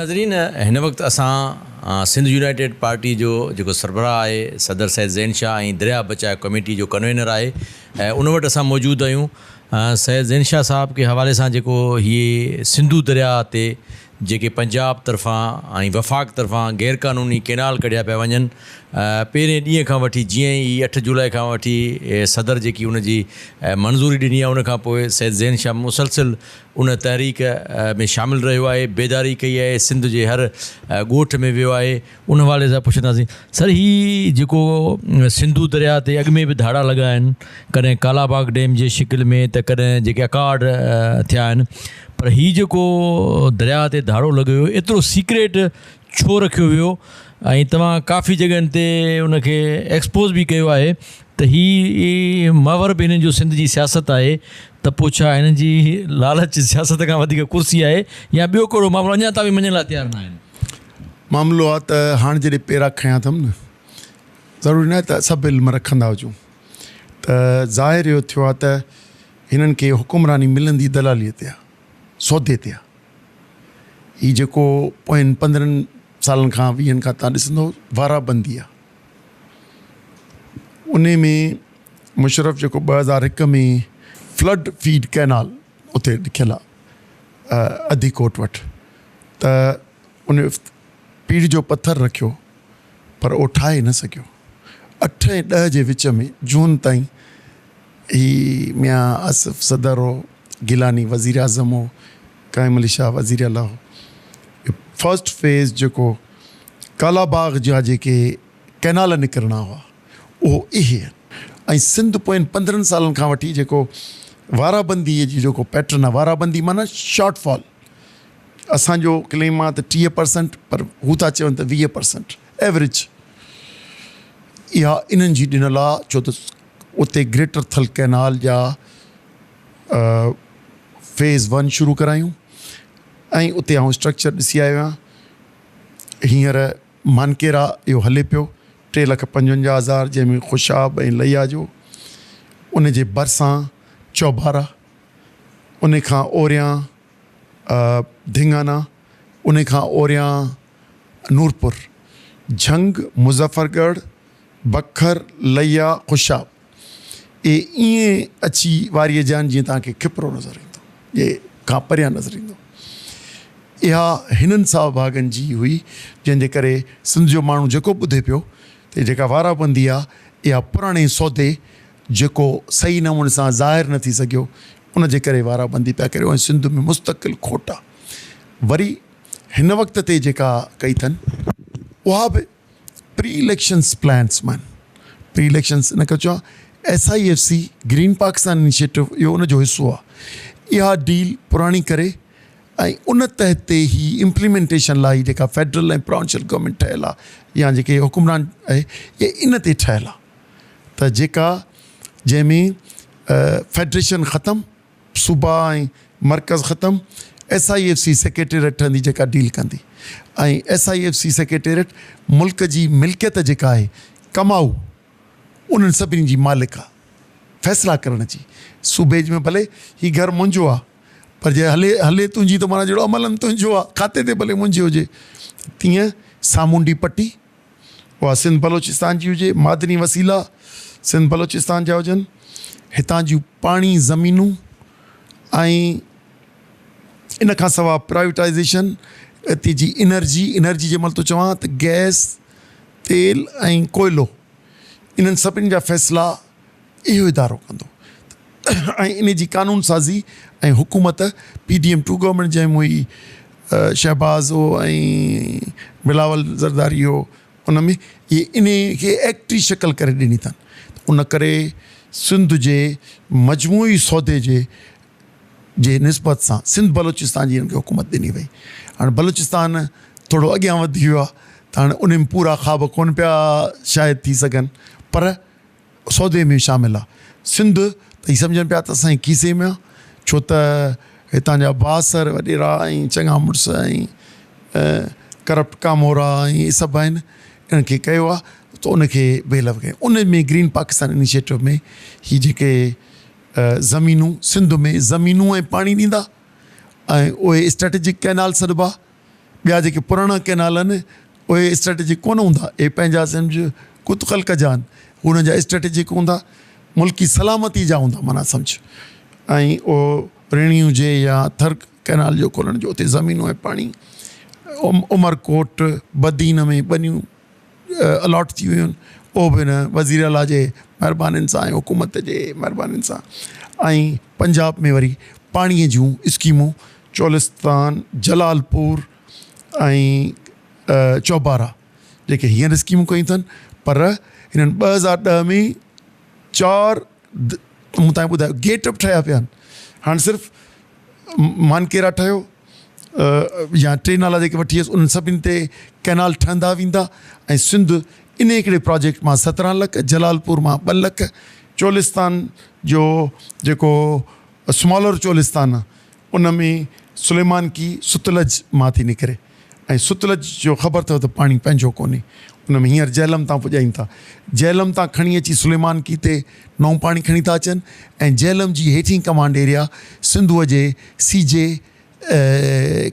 ناظرين هن وقت اسان سنڌ يونائيٽيڊ پارٽي جو جيڪو سربراهه آهي صدر سيد زين شاهه ۽ درياهه بچاء ڪميٽي جو ڪنوينر آهي ان وٽ اسان موجود آهيون سيد زين شاهه صاحب کي حوالي سان جيڪو هي سنڌو درياهه تي جيڪي پنجاب طرفان ۽ وفاق طرفان غير قانوني ڪينال ڪڍيا پيا وڃن پهرين ڏينهن کان وٺي جيئن ئي اٺ جولاء کان وٺي صدر جيڪي ان جي منظوري ڏني آهي ان کان پوء سيد زين شاهه مسلسل ان تحريڪ ۾ شامل رهيو آهي بيداري ڪئي آهي سنڌ جي هر ڳوٺ ۾ ويو آهي ان حوالي سان پڇنداسين سر هي جيڪو سنڌو درياء تي اڳ ۾ به ڌاڙا لڳا آهن ڪڏهن ڪالا باغ ڊيم جي شڪل ۾ ته ڪڏهن جيڪي اڪارڊ ٿيا آهن پر هي جيڪو درياء تي ڌاڙو لڳو ويو ايترو سيڪريٽ ڇو رکيو ويو ۽ توهان ڪافي جڳهن تي ان کي ايڪسپوز به ڪيو آهي ته هي محور به هنن جو سنڌ جي سياست آهي ته پوء ڇا هنن جي لالچ سياست کان وڌيڪ ڪرسي آهي يا ٻيو ڪهڙو معاملو اڃا تائين مڃڻ لاء تيار نه آهن. معاملو آ ته هاڻ جڏهن پيرا کنيا اٿم نه ضروري ناهي ته سڀ علم رکندا هجون ته ظاهر اهو ٿيو آ ته هنن کي حڪمراني ملندي دلاليء تي آ سودي تي آ هي جيڪو پوين 15 سالن کان 20 کان تان ڏسندو وارا بندي آ انهي ۾ مشرف جيڪو 2001 ۾ فلڊ فيڊ ڪئنال اتي لکيل آ اڌي ڪوٽ وٽ ته ان پيڙهه جو پٿر رکيو پر اهو ٺاهي نه سگهيو. اٺ ۽ ڏهه جي وچ ۾ جون تائين هي ميان آصف صدر هو، گيلاني وزيراعظم هو، قائم علي شاهه وزيراعليٰ هو. فرسٽ فيز جيڪو ڪالا باغ جا جيڪي ڪئنال نڪرڻا هئا اهو اهي آهن ۽ سنڌ پوين 15 سالن کان وٺي جيڪو وارابندي جي جيڪو پيٽرن آهي، وارابندي معنيٰ شارٽ فال، اسان جو ڪليم آ ته 30 پرسنٽ پر هو ٿا چون ته 20 پرسنٽ ايوريج اها انهن جي ڏنل آ ڇو ته اتي گريٽر ٿل ڪئنال جا فيز ون شروع ڪرايون ۽ اتي آئون اسٽرڪچر ڏسي آيو آهيان هينئر مانڪيرا اهو هلي پيو 3,55,000 جنهن ۾ خوشاب ۽ ليا جو ان جي ڀرسان چوبارا ان کان اوريان ڌنگانا، ان کان اوريان نورپور، جهنگ، مظفرڳڙهه، بکر، ليا، خوشاب اهي ائين اچي واريء جان جيئن توهان کي کپرو نظر ايندو جي کان پريان نظر ايندو. اها هنن ساو ڀاڳن جي هئي جنهن جي ڪري سنڌ جو ماڻهو جيڪو ٻڌي پيو ته جيڪا وارابندي آ اها پراڻي سودي جيڪو صحيح نموني سان ظاهر نه ٿي سگهيو ان جي ڪري وارا بندي پيا ڪريو ۽ سنڌ ۾ مستقل کوٽ آ وري هن وقت تي جيڪا ڪئي اٿن اها به پري اليڪشنس پلانس مان پري اليڪشنس ان ڪري چوان S I F C green Pakistan initiative اهو ان جو حصو آ اها ڊيل پراڻي ڪري ۽ ان تحت تي هي امپليمينٽيشن لاء هي جيڪا فيڊرل ۽ پراونشل گورنمينٽ ٺهيل آ يا جيڪي حڪمران آهي اهي ان تي ٺهيل آ ته جيڪا جنهن ۾ فيڊريشن ختم، صوبا ۽ مرڪز ختم، S I F C secretariat ٺهندي جيڪا ڊيل ڪندي ۽ S I F C secretariat ملڪ جي ملڪيت جيڪا آهي ڪمائو انهن سڀني جي مالڪ آ فيصلا ڪرڻ جي صوبي ۾ ڀلي هي گهر منهنجو آ پر جي هلي هلي تنهنجي ته معنيٰ جهڙو عملن تنهنجو آ کاتي تي ڀلي منهنجي هجي تيئن سامونڊي پٽي اها سنڌ بلوچستان جي هجي، معدني وسيلا سنڌ بلوچستان جا هجن، هتان جون پاڻي زمينون ۽ ان کان سواء پرائيويٽائيزيشن هتي جي انرجي، انرجي جنهن مهل ٿو چوان ته گئس، تيل ۽ ڪوئلو انهن سڀني جا فيصلا اهو ادارو ڪندو ۽ ان جي قانون سازي ۽ حڪومت پي ڊي ايم 2 گورنمينٽ جنهن ۾ هئي شهباز هو ۽ بلاول زرداري هو ان ۾ اهي ان کي ايڪٽي شڪل ڪري ڏني اٿن ان ڪري سنڌ جي مجموعي سودي جي جي نسبت سان سنڌ بلوچستان جي هن کي حڪومت ڏني وئي هاڻي بلوچستان ٿورو اڳيان وڌي ويو آهي ته هاڻي ان ۾ پورا خواب ڪون پيا شايد ٿي سگهن پر سودي ۾ شامل آ. سنڌ ته هي سمجهن پيا ته اسان جي کيسي ۾ آ ڇو ته هتان جا بااثر وڏيرا ۽ چڱا مڙس ۽ ڪرپٽ ڪامورا ۽ اهي سڀ آهن انهن کي ڪيو آ ته ان کي بي لو ڪيو ان ۾ گرين پاڪستان انيشيٽو ۾ هي جيڪي زمينون سنڌ ۾ زمينون ۽ پاڻي ڏيندا ۽ اهي اسٽريٽجڪ ڪئنال سڏبا. ٻيا جيڪي پراڻا ڪئنال آهن اهي اسٽريٽجڪ ڪونه هوندا، اهي پنهنجا سمجهه خود خلق جا آهن، انهن جا اسٽريٽجڪ هوندا، ملڪي سلامتي جا هوندا معنيٰ سمجهه ۽ اهو ريڻي هجي يا ٿر ڪئنال جو کولڻ جو اتي زمينون ۽ پاڻي عمرڪوٽ بدين ۾ ٻنيون الاٽ ٿي ويون آهن اهو به هن وزير اعليٰ جي مهربانين سان ۽ حڪومت جي مهربانين سان ۽ پنجاب ۾ وري پاڻي جون اسڪيمون چولستان جلال پور ۽ چوبارا جيڪي هينئر اسڪيمون ڪيون اٿن پر هنن 2010 ۾ چار مون تانکي ٻڌايو گيٽ به ٺهيا پيا آهن هاڻي صرف مانڪيرا ٺهيو يا ٽي نالا جيڪي وٺي ويس انهن سڀني تي ڪئنال ٺهندا ويندا ۽ سنڌ ان هڪڙي پراجيڪٽ مان 17 لک جلالپور مان 2 لک چولستان جو جيڪو سمالر چولستان آهي ان ۾ سليمانڪي ستلج مان ٿي نڪري ۽ ستلج جو خبر اٿو ته پاڻي پنهنجو ڪونهي ان ۾ هينئر جهلم تان پڄائين ٿا جهلم تان کڻي اچي سليمانڪي تي نئون پاڻي کڻي ٿا اچن ۽ جهلم جي هيٺين ڪمانڊ ايريا سنڌوء جي سي جي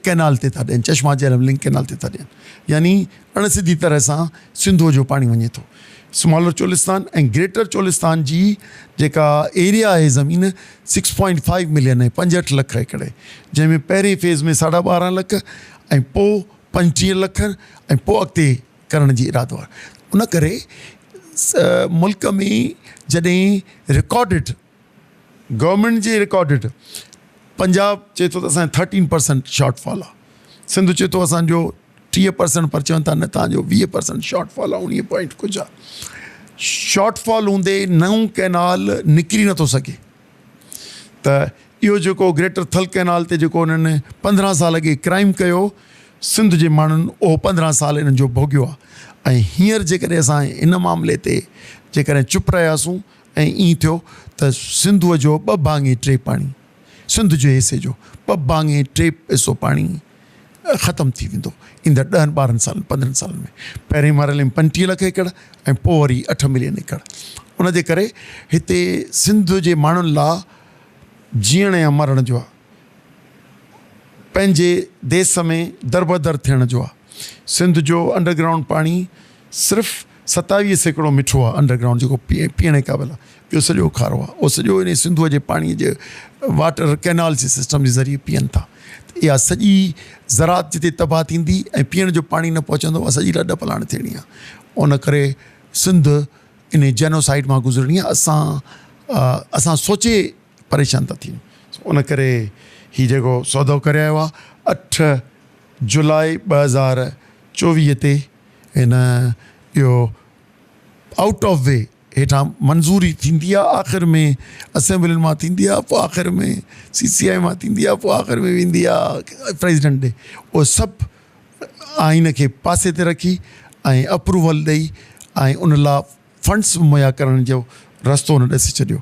ڪئنال تي ٿا ڏين چشما جهلم لنڪ ڪئنال تي ٿا ڏين يعني اڻ سڌي طرح سان سنڌوء جو پاڻي وڃي ٿو سمالر چولستان ۽ گريٽر چولستان جي جيڪا ايريا آهي زمين سڪس پوائنٽ فائيو ملين آهي 65 لک ايڪڙ آهي جنهن ۾ پهرين فيز ۾ 12.5 لک ۽ پوء 35 لک ۽ پوء اڳتي ڪرڻ جي ارادو آهي ان ڪري ملڪ ۾ جڏهن رڪارڊڊ گورنمينٽ جي رڪارڊڊ پنجاب چئي ٿو ته اسان جو ٿرٽين پرسنٽ شارٽ فال آهي سنڌ چئي ٿو اسانجو 30 پرسنٽ پر چون ٿا نه تان جو 20 پرسنٽ شارٽ فال آهي 19 پوائنٽ ڪجهه آهي شارٽ فال هوندي نئون ڪئنال نڪري نٿو سگهي ته اهو جيڪو گريٽر ٿل ڪئنال تي جيڪو انهن 15 سال اڳي ڪرائم ڪيو سنڌ جي ماڻهن اهو 15 سال انهن جو ڀوڳيو آهي ۽ هينئر جيڪڏهن اسان ان معاملي تي جيڪڏهن چپ رهياسون ۽ ائين ٿيو ته سنڌوء جو ٻه ڀاڱي ٽي پاڻي، سنڌ جي حصي جو ٻه ڀاڱي ٽي حصو پاڻي ختم ٿي ويندو ايندڙ ڏهن ٻارهن سالن 15 سالن ۾. پهرين مرحلي ۾ 35 لک ايڪڙ ۽ پوء وري 8 ملين ايڪڙ. ان جي ڪري هتي سنڌ جي ماڻهن لا جيئڻ يا مرڻ جو آ. پنهنجي ديس ۾ دربدر ٿيڻ جو آ. سنڌ جو انڊر گرائونڊ پاڻي صرف 27% مٺو آ انڊر گرائونڊ جيڪو پيئڻ جي قابل آ ٻيو سڄو کارو آ اهو سڄو انهي سنڌوء جي پاڻي جي واٽر ڪئنال جي سسٽم جي ذريعي پيئن ٿا ته اها سڄي زراعت جتي تباهه ٿيندي ۽ پيئڻ جو پاڻي نه پهچندو اها سڄي لڏ پلاڻ ٿيڻي آ ان ڪري سنڌ انهي جينوسائيڊ مان گذرڻي آ اسان اسان سوچي پريشان ٿا ٿيون ان ڪري هي جيڪو سودو ڪري آيو آ 8 جولاء 2024 تي هن اهو آئوٽ آف وي هيٺان منظوري ٿيندي آ آخر ۾ اسيمبلين مان ٿيندي آ پوء آخر ۾ سي سي آء مان ٿيندي آ پوء آخر ۾ ويندي آ پريزيڊنٽ ڏي اهو سڀ آئين کي پاسي تي رکي ۽ اپروول ڏئي ۽ ان لا فنڊس مهيا ڪرڻ جو رستو هن ڏسي ڇڏيو.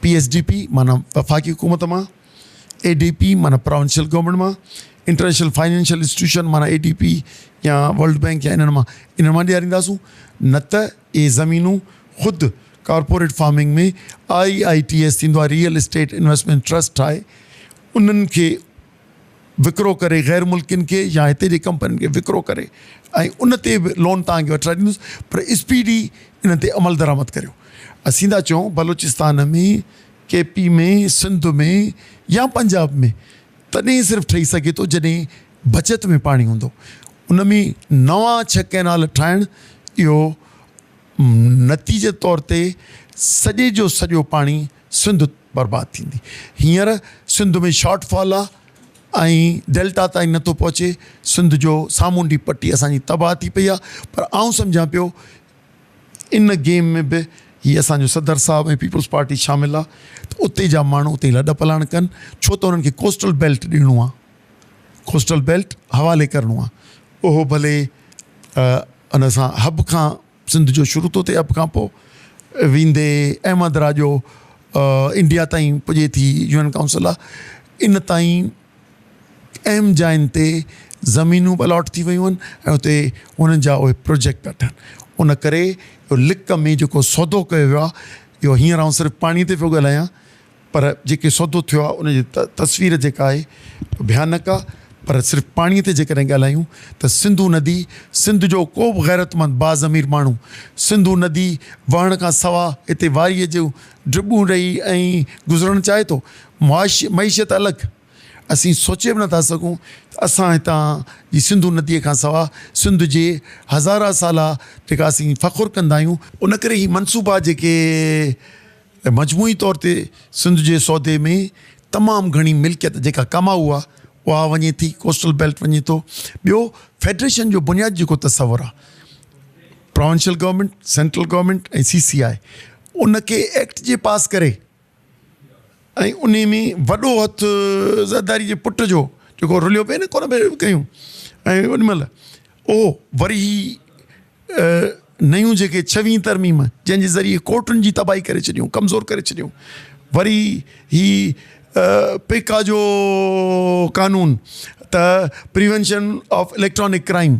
پي ايس ڊي پي معنيٰ وفاقي حڪومت مان، اي ڊي پي معنيٰ پراونشل گورنمينٽ مان، انٽرنيشنل فائنينشل انسٽيٽيوشن معنيٰ اي ڊي پي يا ورلڊ بئنڪ يا انهن مان انهن مان ڏيارينداسون نه ته اهي زمينون خود corporate farming ۾ I I T S ٿيندو آهي ريئل اسٽيٽ انويسٽمينٽ ٽرسٽ ٺاهي انهن کي وڪرو ڪري غير ملڪين کي يا هتي جي ڪمپنين کي وڪرو ڪري ۽ ان تي به لون توهان کي وٺرائي ڏيندس پر اسپيڊي ان تي عمل درآمد ڪريو. اسين ٿا چئون بلوچستان ۾ ڪي پي ۾ سنڌ ۾ يا پنجاب ۾ تڏهن صرف ٺهي سگهي ٿو جڏهن بچت ۾ پاڻي هوندو. ان ۾ نوان 6 ڪئنال ٺاهڻ اهو نتيجي طور تي سڄي جو سڄو پاڻي سنڌ برباد ٿيندي. هينئر سنڌ ۾ شارٽ فال آ ۽ ڊيلٽا تائين نٿو پهچي. سنڌ جو سامونڊي پٽي اسان جي تباهه ٿي پئي آ پر آئون سمجهان پيو ان گيم ۾ به هي اسان جو صدر صاحب ۽ پيپلز پارٽي شامل آ ته اتي جا ماڻهو اتي لڏ پلاڻ ڪن ڇو ته انهن کي ڪوسٽل بيلٽ ڏيڻو آ ڪوسٽل بيلٽ حوالي ڪرڻو آ اهو ڀلي ان سان حب کان سنڌ جو شروع ٿو ٿئي حب کان پوء ويندي احمد راڄو انڊيا تائين پڄي ٿي يونين ڪائونسل آ ان تائين اهم جاين تي زمينون به الاٽ ٿي ويون آهن ۽ اتي انهن جا اهي پروجيڪٽ پيا ٺهن ان ڪري اهو لڪ ۾ جيڪو سودو ڪيو ويو آهي اهو هينئر آئون صرف پاڻي تي پيو ڳالهايان پر جيڪي سودو ٿيو آهي ان جي تصوير جيڪا آهي ڀيانڪ آهي. پر صرف پاڻي تي جيڪڏهن ڳالهايون ته سنڌو ندي سنڌ جو ڪو به غيرتمند باضمير ماڻهو سنڌو ندي وهڻ کان سوا هتي واريء جون ڊٻون ڏئي ۽ گذرڻ چاهي ٿو. معاشي معيشت الڳ اسين سوچي به نٿا سگهون ته اسان هتان جي سنڌو نديء کان سوا سنڌ جي هزارها سالا جيڪا اسين فخر ڪندا آهيون، ان ڪري هي منصوبا جيڪي مجموعي طور تي سنڌ جي سودي ۾ تمام گهڻي ملڪيت جيڪا ڪمائو آهي اها وڃي ٿي، ڪوسٽل بيلٽ وڃي ٿو. ٻيو فيڊريشن جو بنيادي جيڪو تصور آهي provincial government, central government ۽ C C I ان کي ايڪٽ جي پاس ڪري ۽ انهي ۾ وڏو هٿ زرداري جي پٽ جو جيڪو رليو پئي نه ڪونه پئي ڪيون ۽ ان مهل اهو وري هي نيون جيڪي ڇويهين ترميم جنهن جي ذريعي ڪورٽن جي تباهي ڪري ڇڏيون ڪمزور ڪري ڇڏيون وري هي پيڪا جو قانون ته پريونشن آف اليڪٽرانڪ ڪرائم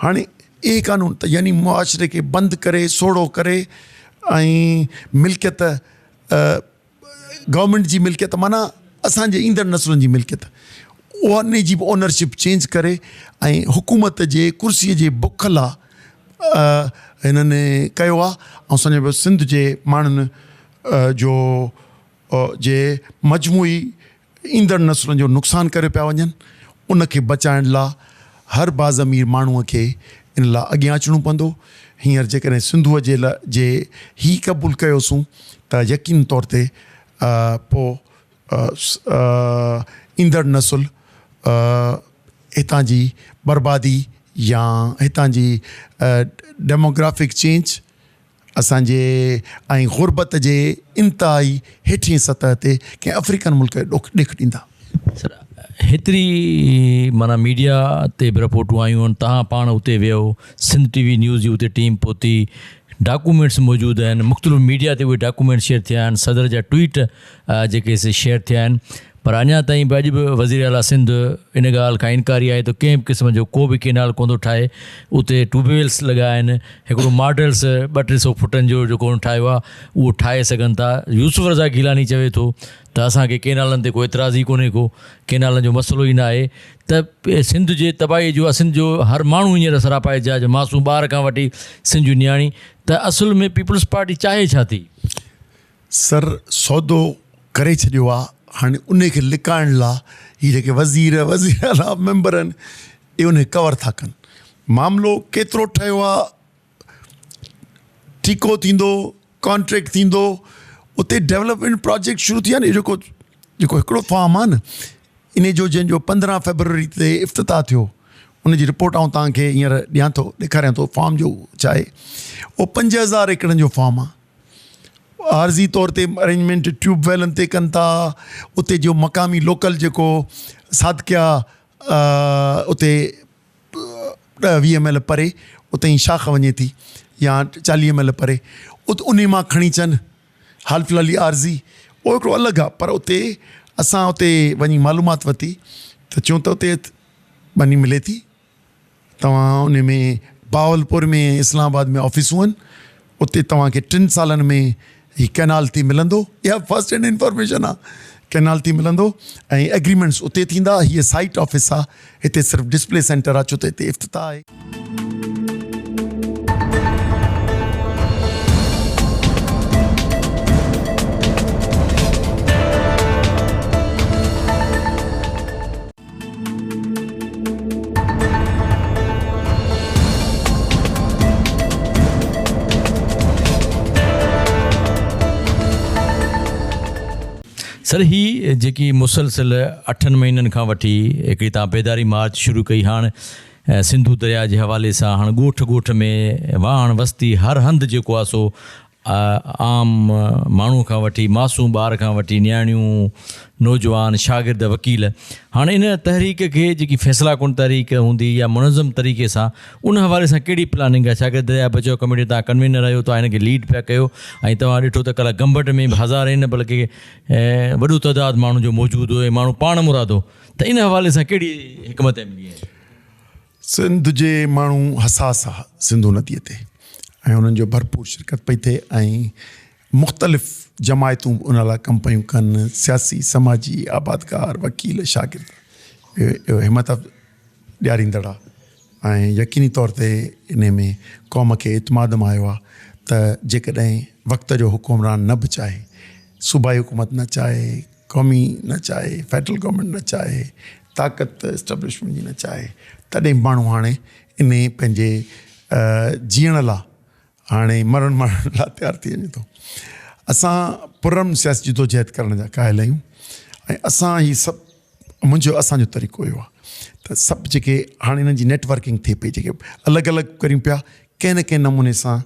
هاڻي اهي قانون ته يعني معاشري کي بند ڪري سوڙهو ڪري ۽ ملڪيت گورنمينٽ جي ملڪيت معنيٰ اسان جي ايندڙ نسلن جي ملڪيت اها ان جي به اونرشپ چينج ڪري ۽ حڪومت جي ڪرسي جي بک لا هنن ڪيو آهي ۽ سمجهو پيو سنڌ جي ماڻهن جو جي مجموعي ايندڙ نسلن جو نقصان ڪري پيا وڃن ان کي بچائڻ لا هر باضمير ماڻهو کي ان لا اڳيان اچڻو پوندو. هينئر جيڪڏهن سنڌوء جي لا جي هي قبول ڪيوسون ته يقين طور تي پو ايندڙ نسل هتان جي بربادي يا هتان جي ڊيموگرافڪ چينج اسان جي ۽ غربت جي انتهائي هيٺين سطح تي ڪنهن آفريڪن ملڪ جو ڏک ڏيک ڏيندا. سر هيتري معنيٰ ميڊيا تي به رپورٽون آيون آهن توهان پاڻ اتي ويو سنڌ ٽي وي نيوز جي اتي ٽيم پهتي ڊاڪومينٽس موجود آهن مختلف ميڊيا تي اهي ڊاڪومينٽس شيئر ٿيا آهن صدر جا ٽوئيٽ جيڪي سي شيئر ٿيا آهن پر اڃا تائين به اڄ به وزير اعليٰ سنڌ ان ڳالهه کان انڪاري آهي ته ڪنهن به قسم جو ڪو به ڪينال ڪونه ٿو ٺاهي اتي ٽيوب ويلس لڳا آهن هڪڙو ماڊلس ٻه ٽي سو فٽن جو جيڪو هن ٺاهيو آهي اهو ٺاهي سگهن ٿا يوسف رضا گيلاني چوي ٿو ته اسان کي ڪينالن تي ڪو اعتراض ئي ڪونهي ڪو ڪينالن جو مسئلو ئي ناهي ته سنڌ جي تباهي جو سنڌ جو هر ماڻهو هينئر سراپا احتجاج معصوم ٻار کان وٺي سنڌ جون نياڻي ته اصل ۾ پيپلز پارٽي چاهي ڇا ٿي؟ سر سودو ڪري ڇڏيو آ هاڻي انهي کي لڪائڻ لا هي جيڪي وزير وزير اعليٰ ميمبر آهن اهي انهي ڪور ٿا ڪن معاملو ڪيترو ٺهيو آ ٺيڪو ٿيندو ڪانٽريڪٽ ٿيندو اتي ڊولپمينٽ پراجيڪٽ شروع ٿي ويا نه جيڪو جيڪو هڪڙو فارم آ نه انهي جو جنهن جو 15 فيبروري تي افتتاح ٿيو ان جي رپورٽ آئون توهان کي هينئر ڏيان ٿو ڏيکاريان ٿو فارم جو ڇا آهي اهو 5000 ايڪڙن جو فارم آ عارضي طور تي ارينجمينٽ ٽيوب ويلن تي ڪن ٿا اتي جو مقامي لوڪل جيڪو صادقيا اتي ڏهه ويهه ميل پري اتي ئي شاخ وڃي ٿي يا چاليهه ميل پري ات انهي مان کڻي اچن حال في الحال عارضي اهو هڪڙو الڳ آهي پر اتي اسان اتي وڃي معلومات ورتي ته چون ته اتي ٻني ملي ٿي توهان ان ۾ بهاولپور ۾ اسلام آباد ۾ آفيسون آهن اتي توهان کي ٽن سالن ۾ هي ڪئنال ٿي ملندو اها فرسٽ هينڊ انفارميشن آهي ڪئنال ٿي ملندو ۽ ايگريمينٽس اتي ٿيندا هيء سائيٽ آفيس آهي هتي صرف ڊسپلي سينٽر آهي ڇو ته هتي افتتاح آهي. سر هي جيڪي مسلسل اٺن مهينن کان وٺي هڪڙي تان بيداري مارچ شروع ڪئي هاڻ سنڌو درياء جي حوالي سان هاڻ ڳوٺ ڳوٺ ۾ واهڻ وستي هر هنڌ جيڪو آ سو عام ماڻهو کان وٺي معصوم ٻار کان وٺي نياڻيون، نوجوان، شاگرد، وڪيل هاڻي ان تحريڪ کي جيڪي فيصلا ڪن تحريڪ هوندي يا منظم طريقي سان ان حوالي سان ڪهڙي پلاننگ آهي شاگرد درياء بچاء ڪميٽي توهان ڪنوينر آهيو توهان هن کي ليڊ پيا ڪيو ۽ توهان ڏٺو ته ڪلهه گمبٽ ۾ به هزارين نه بلڪه وڏو تعداد ماڻهن جو موجود هو ۽ ماڻهو پاڻ مرادو ته ان حوالي سان ڪهڙي حڪمت عملي آهي؟ سنڌ جي ماڻهو حساس ها سنڌو نديء تي ۽ انهن جو ڀرپور شرڪت پئي ٿئي ۽ مختلف جماعتون به ان لاء ڪم پيون ڪن، سياسي، سماجي، آبادگار، وڪيل، شاگرد. اهو همت ڏياريندڙ آهي ۽ يقيني طور تي انهي ۾ قوم کي اعتماد مان آيو آهي ته جيڪڏهن وقت جو حڪمران نه به چاهي، صوبائي حڪومت نه چاهي، قومي نه چاهي، فيڊرل گورنمينٽ نه چاهي، طاقت اسٽيبلشمينٽ جي نه چاهي، تڏهن به ماڻهو هاڻي انهي پنهنجي جيئڻ لا هاڻي مرڻ مارڻ لا تيار ٿي وڃي ٿو. اسان پرامن سياسي جدوجهد ڪرڻ جا قائل آهيون ۽ اسان هي سڀ منهنجو اسان جو طريقو اهو آهي ته سڀ جيڪي هاڻي انهن جي نيٽ ورڪنگ ٿئي پئي جيڪي الڳ الڳ ڪريون پيا ڪنهن نه ڪنهن نموني سان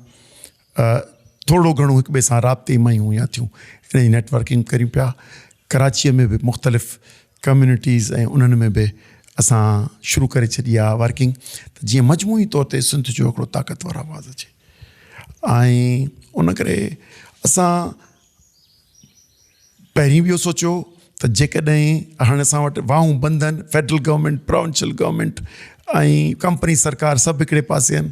ٿورو گهڻو هڪ ٻئي سان رابطي ۾ آهيون يا ٿيون ان جي نيٽ ورڪنگ ڪريون پيا ڪراچيء ۾ به مختلف ڪميونٽيز ۽ انهن ۾ به اسان شروع ڪري ڇڏي آهي ورڪنگ ته جيئن مجموعي طور تي سنڌ جو هڪڙو طاقتور آواز اچي ۽ ان ڪري اسان پهرين به اهو سوچيو ته جيڪڏهن هاڻي اسان وٽ واهون بند آهن federal government provincial government ۽ company سرڪار سڀ هڪڙي پاسي آهن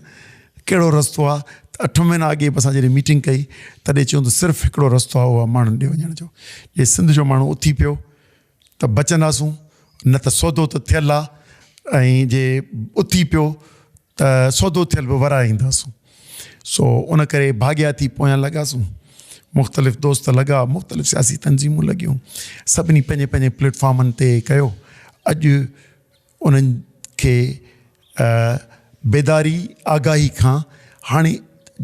ڪهڙو رستو آهي ته اٺ مهينا اڳي به اسان جڏهن ميٽنگ ڪئي تڏهن چيو ته صرف هڪڙو رستو آهي اهو آهي ماڻهن ڏي وڃڻ جو جي سنڌ جو ماڻهو اٿي پيو ته بچنداسون نه ته سودو ته ٿيل آ ۽ جي اٿي پيو ته سودو ٿيل به ورائي اينداسون. سو ان ڪري ڀاڳيا ٿي پويان لڳاسون. مختلف دوست لڳا، مختلف سياسي تنظيمون لڳيون، سڀني پنهنجي پنهنجي پليٽ فارمن تي ڪيو. اڄ انهن کي بيداري آگاهي کان هاڻي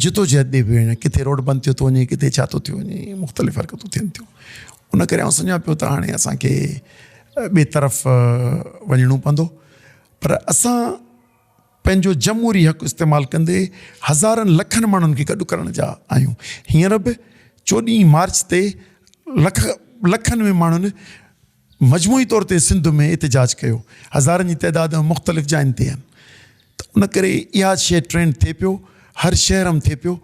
جدوجهد ڏي پيو وڃي ڪٿي روڊ بند ٿيو ٿو وڃي ڪٿي ڇا ٿو ٿيو وڃي مختلف حرڪتون ٿين ٿيون ان ڪري آئون سمجهان پيو ته هاڻي اسانکي ٻئي طرف وڃڻو پوندو پر اسان پنهنجو جمهوري حق استعمال ڪندي هزارن لکن ماڻهن کي گڏ ڪرڻ جا آهيون هينئر به چوڏهين مارچ تي لک لکن ۾ ماڻهن مجموعي طور تي سنڌ ۾ احتجاج ڪيو، هزارن جي تعداد ۾ مختلف جاين تي آهن ته ان ڪري اها شيء ٽرينڊ ٿئي پيو، هر شهر ۾ ٿئي پيو،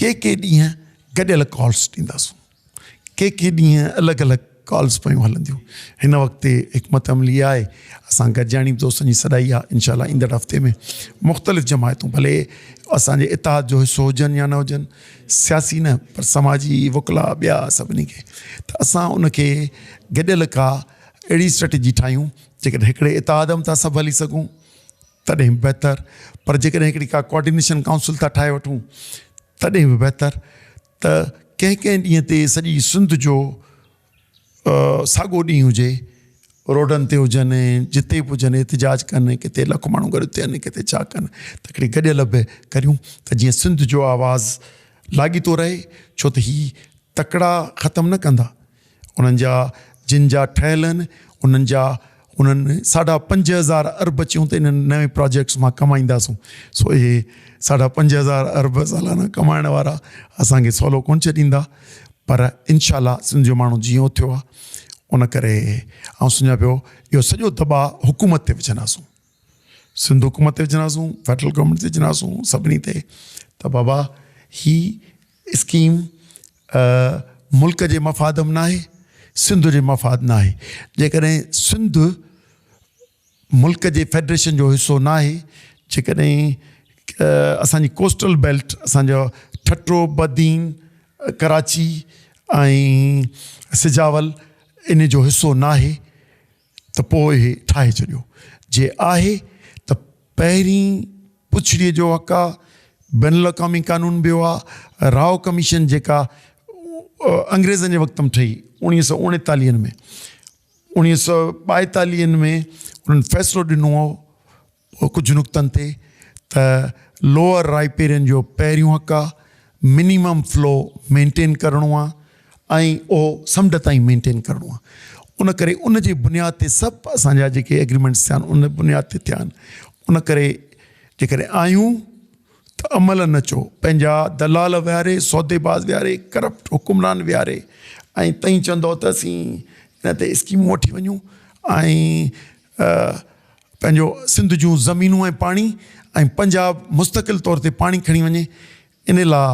ڪي ڪي ڏينهن گڏيل ڪالز ڏينداسون، ڪي ڪي ڏينهن الڳ الڳ ڪالز پيون هلنديون، هن وقت تي حڪمت عملي آهي، اسان گڏجاڻي به دوستن جي سڏائي آهي، انشاء الله ايندڙ هفتي ۾ مختلف جماعتون ڀلي اسان جي اتحاد جو حصو هجن يا نه هجن، سياسي نه پر سماجي وڪلاء ٻيا سڀني کي ته اسان ان کي گڏيل ڪا اهڙي اسٽريٽجي ٺاهيون جيڪڏهن هڪڙي اتحاد ۾ ٿا سڀ هلي سگهون تڏهن به بهتر پر جيڪڏهن هڪڙي ڪا ڪوآرڊينيشن ڪائونسل ٿا ٺاهي وٺون تڏهن به بهتر ته ڪنهن ڪنهن ڏينهن تي سڄي سنڌ جو ساڳو ڏينهن هجي روڊن تي هجن جتي به هجن احتجاج ڪن ڪٿي لک ماڻهو گڏ ٿين ڪٿي ڇا ڪن ته هڪڙي گڏيل به ڪريون ته جيئن سنڌ جو آواز لاڳيتو رهي ڇو ته هي تڪڙا ختم نه ڪندا انهن جا جن جا ٺهيل آهن انهن جا انهن ساڍا 5000 ارب چيون ته انهن نوين پراجيڪٽس مان ڪمائينداسون سو اهي ساڍا 5000 ارب سالانه ڪمائڻ وارا اسانکي سولو ڪونه ڇڏيندا پر انشاء الله سنڌ جو ماڻهو جيئن اٿيو آهي ان ڪري آئون سمجهان پيو اهو سڄو دٻاء حڪومت تي وجهنداسون سنڌ حڪومت تي وجهنداسون فيڊرل گورنمينٽ تي وجهنداسون سڀني تي ته بابا هي اسڪيم ملڪ جي مفاد ۾ ناهي سنڌ جي مفاد ناهي جيڪڏهن سنڌ ملڪ جي فيڊريشن جو حصو ناهي جيڪڏهن اسان جي ڪوسٽل بيلٽ اسان جو ٺٽو بدين ڪراچي ۽ سجاول ان جو حصو ناهي ته پوء اهي ٺاهي ڇڏيو جي آهي ته پهرين پڇڙي جو حق آ بين الاقوامي قانون به آ راء ڪميشن جيڪا انگريزن جي وقت ۾ ٺهي اوڻيهه سو اوڻيتاليهن ۾ اوڻيهه سؤ ٻائيتاليهن ۾ انهن فيصلو ڏنو هو ڪجهه نقطن تي ته لوئر رائپيرين جو پهريون حق آ، منيمم فلو مينٽين ڪرڻو آ ۽ اهو سمنڊ تائين مينٽين ڪرڻو آ. ان ڪري ان جي بنياد تي سڀ اسان جا جيڪي ايگريمينٽس ٿيا آهن ان بنياد تي ٿيا آهن. ان ڪري جيڪڏهن آهيون ته عمل نه چئو، پنهنجا دلال ويهاري، سوديباز ويهاري، ڪرپٽ حڪمران ويهاري ۽ تئين چوندؤ ته اسين ان تي اسڪيمون وٺي وڃون ۽ پنهنجو سنڌ جون زمينون ۽ پاڻي ۽ پنجاب مستقل طور تي پاڻي کڻي وڃي ان لا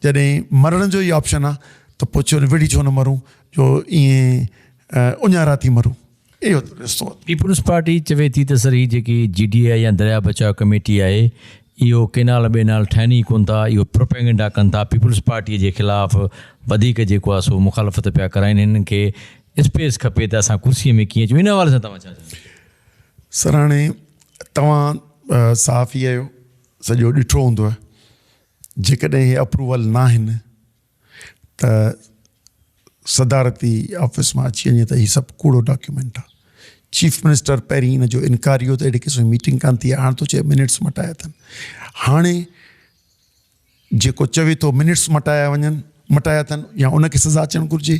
جڏهن مرڻ جو ئي آپشن آ ته پوء ڇو وڙهي ڇو نه مرون جو ائين اڃارا ٿي مرون. اهو ته رستو آ. پيپلز پارٽي چوي ٿي ته سر هي جيڪي جي ڊي اي يا درياء بچاء ڪميٽي آهي اهو ڪينال ٻينال ٺاهن ئي ڪونه ٿا اهو پروپيگنڊا ڪن ٿا پيپلز پارٽي جي خلاف وڌيڪ جيڪو آهي سو مخالفت پيا ڪرائين هنن کي اسپيس کپي ته اسان ڪرسي ۾ ڪيئن اچون ان حوالي سان توهان ڇا چوندو. سر هاڻي توهان صحافي آهيو سڄو ڏٺو هوندو جيڪڏهن هي اپروول ناهن ته صدارتي آفيس مان اچي وڃي ته هي سڀ ڪوڙو ڊاڪيومينٽ آهي چيف منسٽر پهرين ان جو انڪاري هو ته اهڙي قسم جي ميٽنگ ڪانه ٿي آهي هاڻي ٿو چئي منٽس مٽايا اٿن هاڻي جيڪو چوي ٿو منٽس مٽايا وڃن مٽايا اٿن يا ان کي سزا اچڻ گهرجي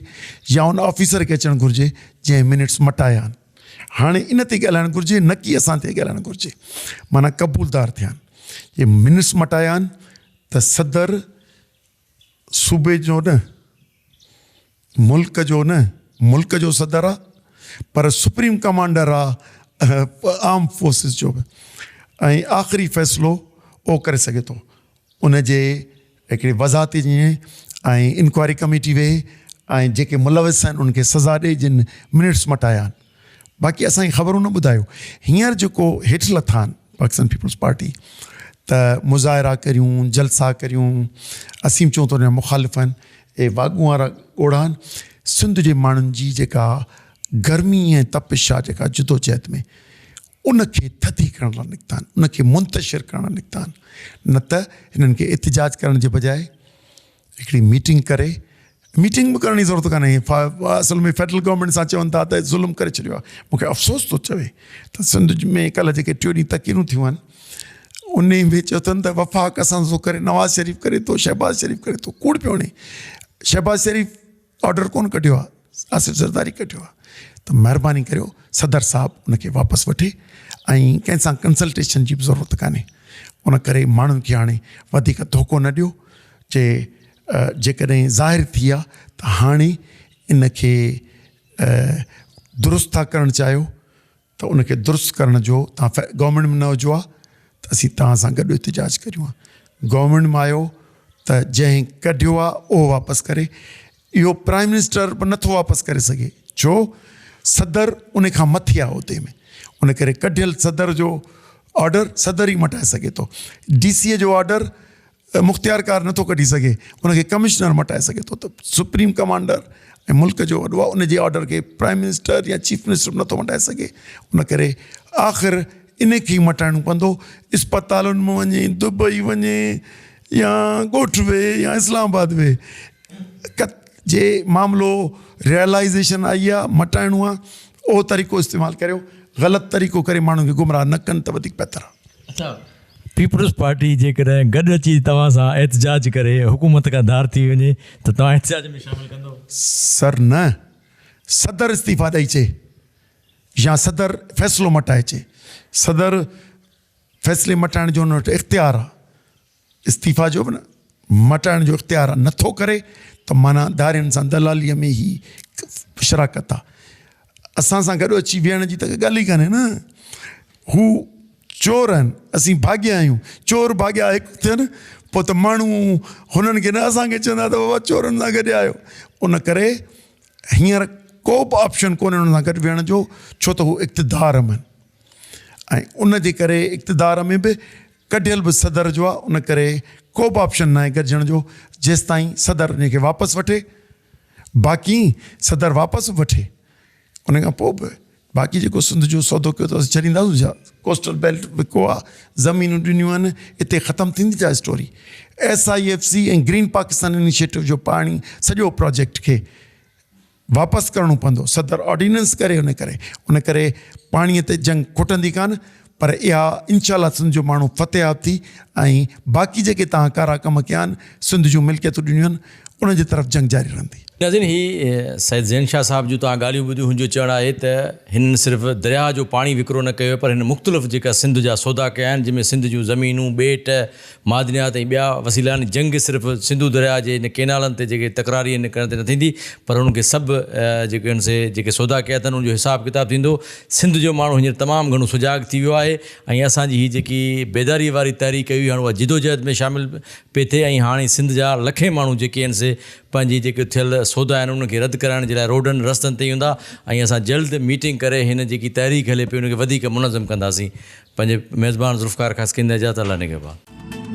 يا ان آفيسر کي اچڻ گهرجي جنهن منٽس مٽايا آهن هاڻي ان تي ڳالهائڻ گهرجي نه ڪي اسان تي ڳالهائڻ گهرجي معنيٰ قبولدار ٿيا آهن جي منٽس مٽايا آهن ته صدر صوبي جو نه ملڪ جو نه ملڪ جو صدر آ پر سپريم ڪمانڊر آ آرم فورسز جو به ۽ آخري فيصلو اهو ڪري سگهي ٿو ان جي هڪڙي وضاحت ٿي وڃي ۽ انڪوائري ڪميٽي ويهي ۽ جيڪي ملوث آهن انهن کي سزا ڏي جن منٽس مٽايا آهن باقي اسان کي خبرون نه ٻڌايو. هينئر جيڪو هيٺ لٿا آهن پاڪستان پيپلز پارٽي ته مظاهرا ڪريون جلسا ڪريون اسين به چئون ٿا ان جا مخالف آهن اهي واڳون وارا ڳوڙها آهن سنڌ جي ماڻهن جي جيڪا گرمي ۽ تپش آهي جيڪا جدوجهد ۾ ان کي ٿڌي ڪرڻ لاء نڪتا آهن ان کي منتشر ڪرڻ لاء نڪتا آهن نه ته هنن کي احتجاج ڪرڻ جي بجاء هڪڙي ميٽنگ ڪري ميٽنگ به ڪرڻ جي ضرورت ڪانهي اصل ۾ فيڊرل گورنمينٽ سان چون ٿا ته ظلم ڪري ڇڏيو آهي مونکي افسوس ٿو چوي ته سنڌ ۾ ڪلهه جيڪي ٽيون ڏينهن تقريرون ٿيون آهن ان ۾ چيو اٿن ته وفاق اسان سان ڪري نواز شريف ڪري ٿو شهباز شريف ڪري ٿو ڪوڙ پيو هڻي شهباز شريف آرڊر ڪونه ڪڍيو آهي آصف زرداري ڪڍيو آهي ته مهرباني ڪريو صدر صاحب ان کي واپس وٺي ۽ ڪنهن سان ڪنسلٽيشن جي به ضرورت ڪانهي ان ڪري ماڻهن کي هاڻي وڌيڪ ڌوڪو نه ڏيو چي جيڪڏهن ظاهر ٿي آ ته هاڻي ان کي درست ٿا ڪرڻ چاهيو ته ان کي درست ڪرڻ جو توهان گورنمينٽ ۾ نه هجو ها ته اسين توهان سان گڏ احتجاج ڪريون ها گورنمينٽ ۾ آيو ته جنهن ڪڍيو آهي اهو واپس ڪري اهو پرائم منسٽر به نٿو واپس ڪري سگهي ڇو صدر ان کان مٿي آهي عهدي ۾ ان ڪري ڪڍيل صدر جو آرڊر صدر ئي مٽائي سگهي ٿو ڊي سي جو آرڊر مختيارڪار نٿو ڪڍي سگهي، ان کي ڪمشنر مٽائي سگهي ٿو ته سپريم ڪمانڊر ۽ ملڪ جو وڏو آهي ان جي آرڊر کي پرائم منسٽر يا چيف منسٽر به نٿو مٽائي سگهي ان ڪري آخر ان کي ئي مٽائڻو پوندو اسپتالن ۾ وڃي دبئي وڃي يا ڳوٺ ويهي يا اسلام آباد ويهي جي معاملو ريئلائيزيشن آئي آهي مٽائڻو آهي اهو طريقو استعمال ڪريو غلط طريقو ڪري ماڻهن کي گمراهه نه ڪن ته وڌيڪ بهتر آهي. پيپلز پارٽي جيڪڏهن گڏ اچي توهان سان احتجاج ڪري حڪومت کان ڌار ٿي وڃي ته توهان احتجاج ۾ شامل ڪندو؟ سر نه، صدر استعيفا ڏئي چي يا صدر فيصلو مٽائي چي، صدر فيصلي مٽائڻ جو ان وٽ اختيار آ، استعيفا جو به نه مٽائڻ جو اختيار آ، نٿو ڪري ته معنيٰ ڌارين سان دلالي ۾ هي شراڪت آ، اسان سان گڏ اچي ويهڻ جي ته ڳالهه ئي ڪانهي نه، هو چور آهن، اسين ڀاڳيا آهيون، چور ڀاڳيا هڪ ٿين پوء ته ماڻهو هنن کي نه اسان کي چوندا ته بابا چورن سان گڏ آهيو، ان ڪري هينئر ڪو به آپشن ڪونهي انهن سان گڏ ويهڻ جو ڇو ته هو اقتدار ۾ آهن ۽ ان جي ڪري اقتدار ۾ به ڪڍيل به صدر جو آهي ان ڪري ڪو به آپشن ناهي گڏجڻ جو جيستائين صدر ان کي واپس وٺي باقي صدر واپس به وٺي ان کان پوء به باقي جيڪو سنڌ جو سودو ڪيو اٿس ڇڏينداسون ڇا؟ ڪوسٽل بيلٽ وڪو آ، زمينون ڏنيون آهن، اتي ختم ٿيندي ڇا story? S I F C ۽ green Pakistan initiative جو پاڻي سڄو پراجيڪٽ کي واپس ڪرڻو پوندو، صدر آرڊيننس ڪري ان ڪري ان ڪري پاڻي تي جنگ کٽندي ڪانه پر اها انشاء الله سنڌ جو ماڻهو فتحياب ٿي ۽ باقي جيڪي توهان ڪارا ڪم ڪيا آهن سنڌ جون ملڪيتون ڏنيون آهن انهن جي طرف جنگ جاري رهندي. ناظرين هي سيد زين شاهه صاحب جون توهان ڳالهيون ٻڌيون هن جو چوڻ آهي ته هنن صرف درياهه جو پاڻي وڪرو نه ڪيو پر هن مختلف جيڪا سنڌ جا سودا ڪيا آهن جن ۾ سنڌ جون زمينون، ٻيٽ، معدنيات ۽ ٻيا وسيلا آهن جنگ صرف سنڌو درياهه جي هن ڪينالن تي جيڪي تڪراري آهن ڪرڻ تي نه ٿيندي پر انهن کي سڀ جيڪي آهن سي جيڪي سودا ڪيا اٿن ان جو حساب ڪتاب ٿيندو سنڌ جو ماڻهو هينئر تمام گهڻو سجاڳ ٿي ويو آهي ۽ اسان جي هي جيڪي بيداري واري تحريڪ هئي هاڻ اها جدوجهد ۾ شامل پئي ٿئي ۽ هاڻي سنڌ جا لکين ماڻهو جيڪي آهن سي پنهنجي جيڪي ٿيل سودا آهن انهن کي رد ڪرائڻ جي لاء روڊن رستن تي ايندا ۽ اسان جلد ميٽنگ ڪري هن جيڪي تحريڪ هلي پئي ان کي وڌيڪ منظم ڪنداسين پنهنجي ميزبان ذوالفقار خاصخيلي اجازت الله نگهبان.